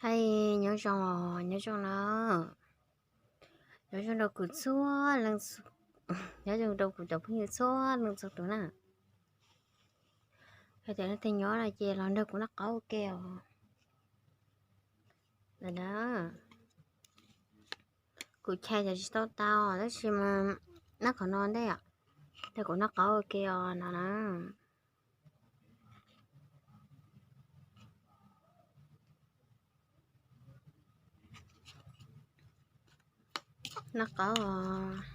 Hais nyob zoo, nyob zoo na, nyob zoo rau kuv txhua leej, nyob zoo rau kuv cov phooj ywg txhua leej txhua tus na. Hais tias leej twg nyob no ces los nrog kuv noj qab ua ke os. Kuv chais ces tsis tau tau tab sis mas noj qhov no ntej, nrog kuv noj qab ua ke os no na. Noj qab os.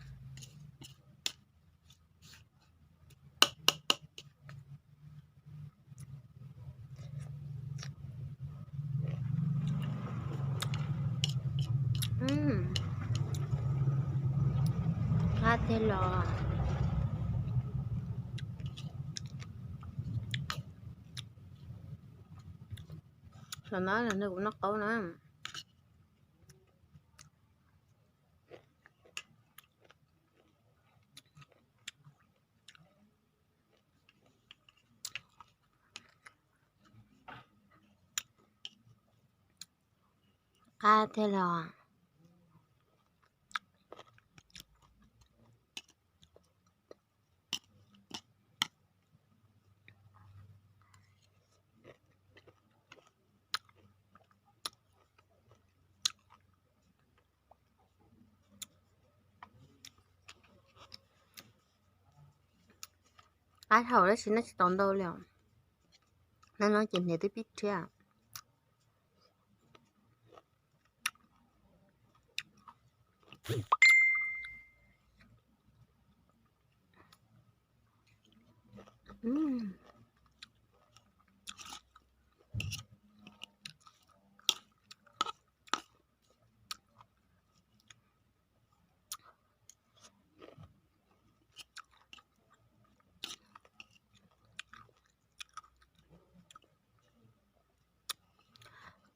Qab tiag los. Los no los nrog kuv noj qab na. Qab tiag los. Qab hau tab sis noj tsis tau ntau li os. Noj no ces hniav twb pib rhiab.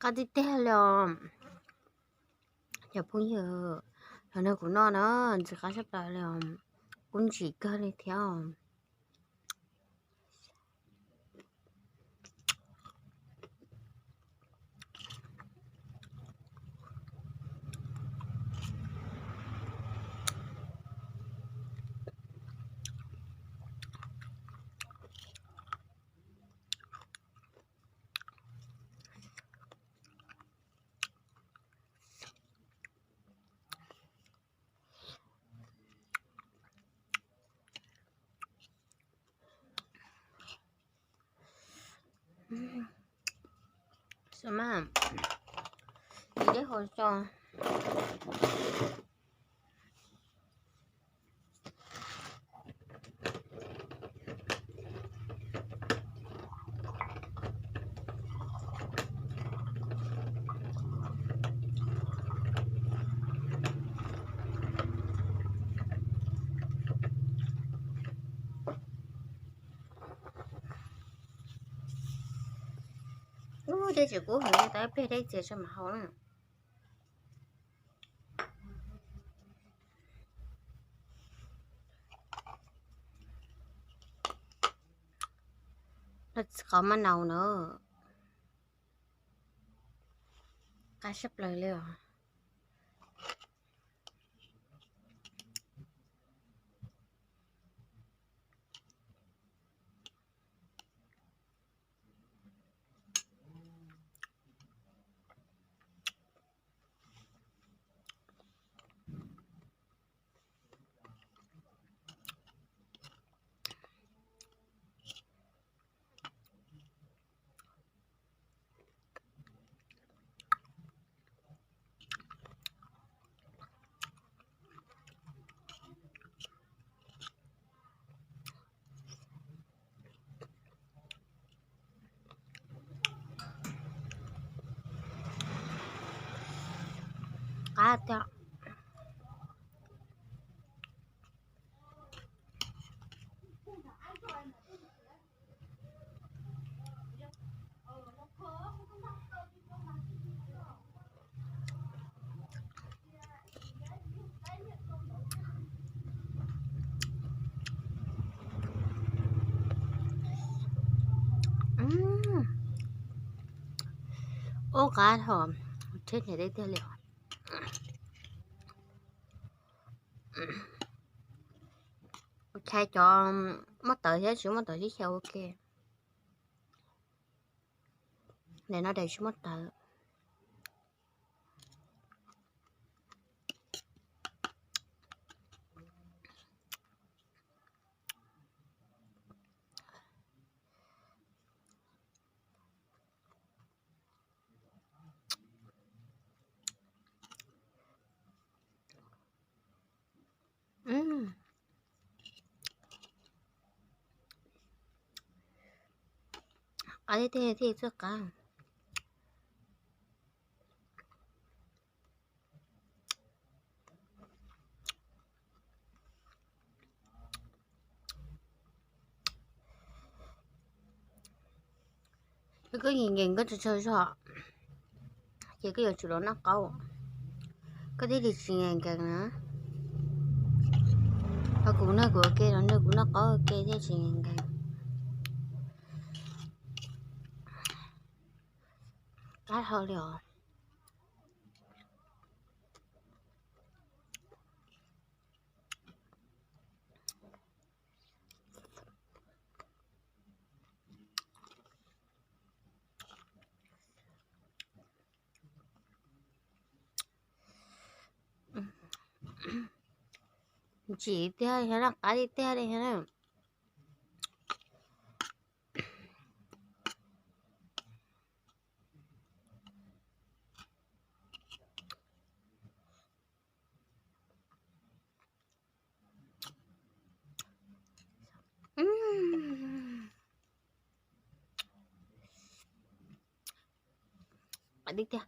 Qab tiag tiag li os. Cov phooj ywg, los nrog kuv noj na, ntxim qab tshaj plaws li os. Kuv ntsim kawg li thiab os. Xav mas, ib dej hauv tso. Ub, dej tsis kub heev li, tau ib pliag dej txias tso mam haus na. Qhov maj nau na, qab tshaj plaws li os. Qab tiag. Ub, qab dhau, tsheb nyiam deb tiag li os. Kuv tshais cov muaj tawv thiab tsis muaj tawv sib xyaw ua ke. Daim no daim tsis muaj tawv. Qab tiag tiag thiab txawj qab. Koj nkees nkees koj tsaug tsaug zog, ces koj yuav tsum los noj qaub. Koj thiaj li tsis nkees nkees na. Ho kuv noj kuv ua ke los nrog kuv noj qaub ua ke thiaj tsis nkees nkees. Qab dhau li os. Ntsim tiag li na, qab tiag tiag li na. Qab tiag tiag.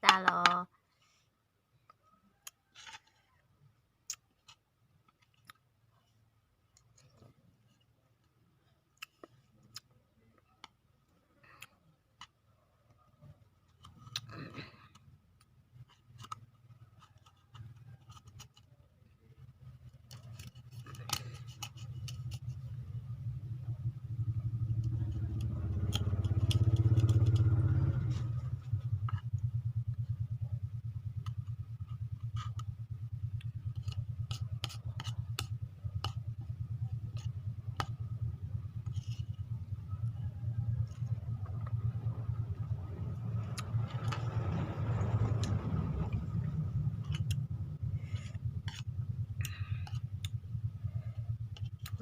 Tas los.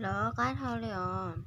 Los qab dhau li os.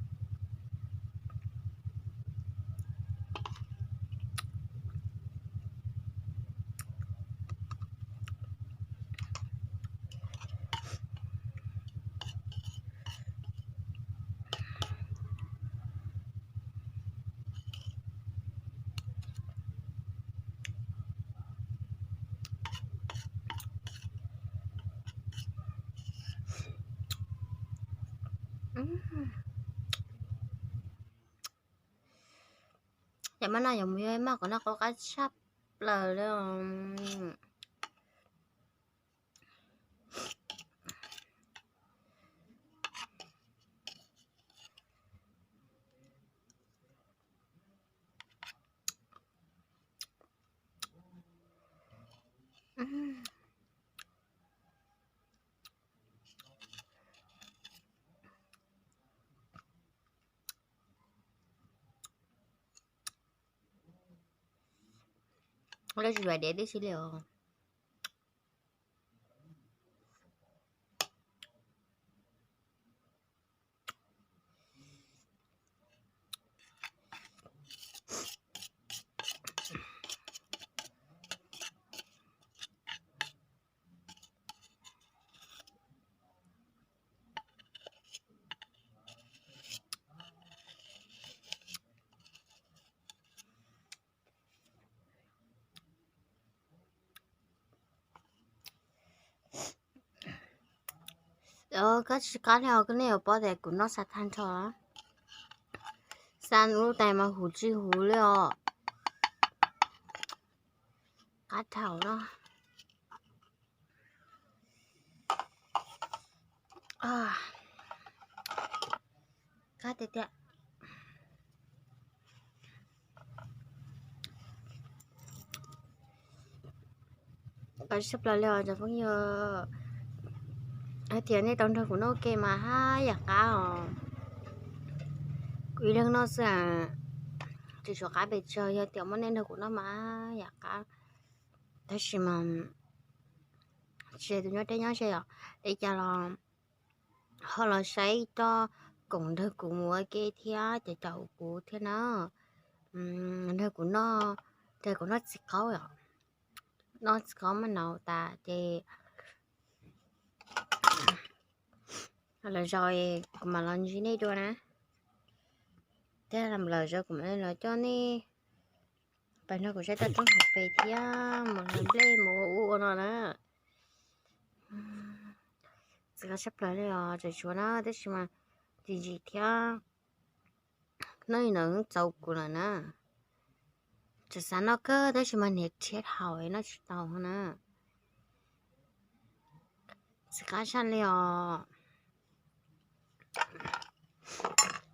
Ces mas no yuav mus yuav maj kom noj qab qab tshaj plaws li. Lawv tsis yuav diav tib si li os. Koj tsis qab li os, koj nej yuav paub tias kuv noj xav thaj nrho. Xa lub tais mas huv tsis huv li os. Qab dhau no. Qab tiag tiag. Qab tshaj plaws li os cov phooj ywg. Hais tias nej tau nrog kuv noj ke mas haj yam qab os. Kuv ib leeg noj xwb, tsis tshuav qab pes tsawg, yog tias muaj nej nrog kuv noj mas haj yam qab. Tab sis mas tsis tus nyob deb nyob ze os, li cas los ho los saib toj koom nrog kuv mus ua ke thiab caum caum kuv thiab na. Nrog kuv noj, nrog kuv noj txiv qaub os. Noj txiv qaub maj naus tas ces lwm zaus kuv mam los ntsib nej dua na. Thiab lwm zaus kuv mam los coj nej pais nrog kuv saib toj roob hauv pes thiab mus hlais nplej mus ua ub ua no na. Txiv qaub tshaj plaws li os, tseem tshuav na tab sis mas ntsim ntsim thiab. Noj li ntawd txaus kuv lawm na. Tseem xav noj kawg tab sis mas niam rhiab dhau noj tsis tau na. Txiv qaub tshaj li os.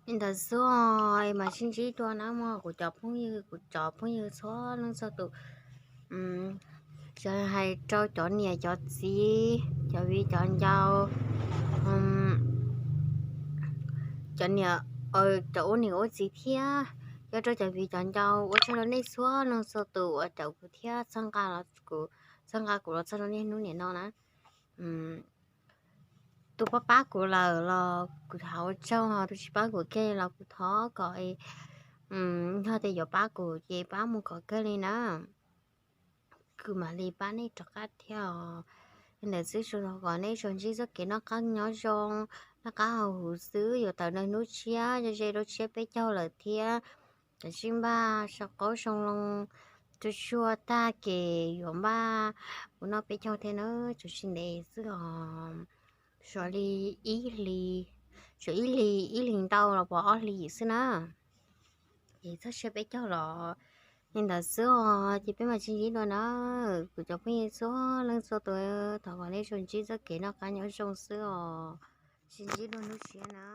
Li ntawd xwb os, es mam sib ntsib dua na mog kuv cov phooj ywg, kuv cov phooj ywg txhua leej txhua tus. Tsis hais rau cov niam cov txiv, cov viv cov ncaus, cov niam, cov ua niam ua txiv thiab, yog rau cov viv cov ncaus, ua tsaug rau nej txhua leej txhua tus uas caum kuv thiab txhawb nqa kuv los txog rau niaj hnub niam no na. Tus pab pab kuv lawm los kuv thov ua tsaug, ho tus tsis pab kuv kiag los kuv thov kom, yog tias yuav pab kuv ces pab mus kom kawg li na. Kuv mam li pab nej rov qab thiab os. Li ntawd xwb, tsuas thov kom nej tsuas ntsib txoj kev noj qab nyob zoo, noj qab haus huv xwb, yuav tawm ntawm hnub tshiab, ze ze rau tshiab peb caug lawm thiab. Kav tsij npaj sau qaub sau loo, tsuag tsuag tag ces yuav npaj mus noj peb caug thiab na, tsuas tsis ntev xwb os. Tshuav li ib hlis, tshuav ib hlis, ib hlis ntau los pom ob hlis xwb na. Ces txog tshiab peb caug los li ntawd xwb os, ces peb mam sib ntsib dua na. Kuv cov phooj ywg txhua leej txhua tus, thov kom nej tsuas ntsib txoj kev noj qab nyob zoo xwb os. Sib ntsib dua hnub tshiab na.